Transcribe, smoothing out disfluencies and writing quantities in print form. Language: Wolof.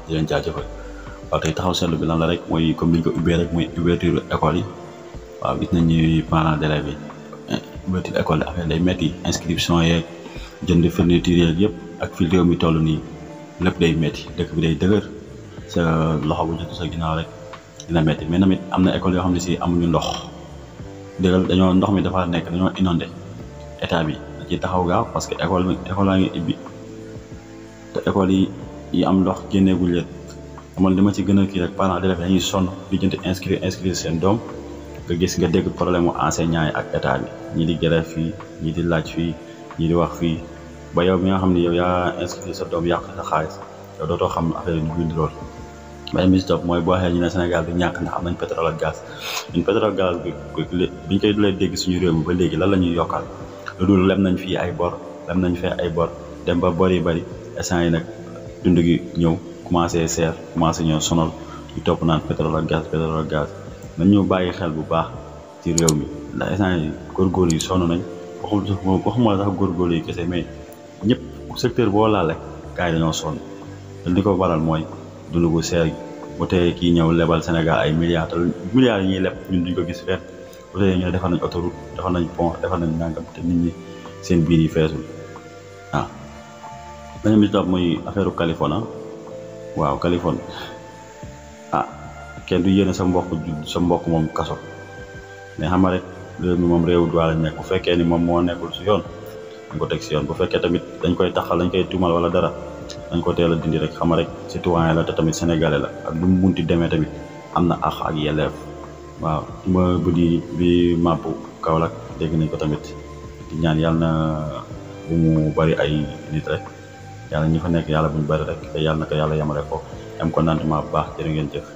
di leen jaajëfal. waaw tey taxaw seetlu bi lan la rek mooy comme ni ñu ko ubbee rek mooy ouverture école yi waaw gis nañ ni parents d'élèves yi ouverture école yi affaire day métti inscription yeeg jënd fourniture yeeg yëpp ak fi réew mi toll nii lépp day métti dëkk bi day dëgër sa loxo bu jotu sa ginnaaw rek dina métti mais tamit am na école yoo xam ne si amuñu ndox dëggal dañoo ndox mi dafa nekk dañoo inondé état bi da ciy taxaw gaaw parce que école yaa ngi ibbi te école yi am ndox génneeguñ leen man li ma ci gën a kii rek parents d'élèves dañuy sonn di jënd inscrire seen doom nga gis nga dégg problème mu enseignants yi ak état bi ñii di grève fii ñii di laaj fii ñii di wax fii ba yow mi nga xam ne yow yaa inscrire sa doom yàq sa xaalis yow dootoo xam affaire yi ñu bind lool. beneen bi si topp mooy boo waxee ñu ne Sénégal du ñàkk ndax am nañ pétrole ak gaz ñun pétrole ak gaz biñ koy dulee dégg suñu réew mi ba léegi lan la ñuy yokkal lu dul lem nañ fii ay bor lem nañ fee ay bor dem ba bor yi bari instant yi nag dund gi ñëw commencé seer commencé ñëw sonal ñu topp naan pétrole ak gaz nañ ñu bàyyi xel bu baax ci réew mi ndax instant yi góorgóorlu yi sonn nañ waxuma la sax góorgóorlu yi kese mais ñëpp secteur boo laal rek gars yi dañoo sonn te li ko waral mooy dund gu seer gi bu tey kii ñëw lebal Sénégal ay milliards te milliards yi ñuy leb ñun duñ ko gis fenn bu tey ñu ne defal nañ autoroute defal nañ pont defal nañ nangam te nit ñi seen biir yi feesul waaw. beneen bi topp muy affaire Californie waaw Californie kenn du yéene sa mbokk moom kaso mais xam nga rek réew mi moom réewu droit lañ nekk bu fekkee ni moom moo nekkul si yoon dañ ko teg si yoon bu fekkee tamit dañ koy taxal dañ koy tuumal wala dara dañ ko teel a dindi rek xam nga rek citoyen la te tamit sénégalais la ak lu mu munti demee tamit am na àq ak yelleef waaw ma buddi bi màpp Kaolack dégg nañ ko tamit di ñaan yàlla na bu mu bari ay nit rek yàlla ñi fa nekk yàlla buñ bari rek te yàlla na ko yàlla yemale ko am contentement bu baax jërë ngeen jëf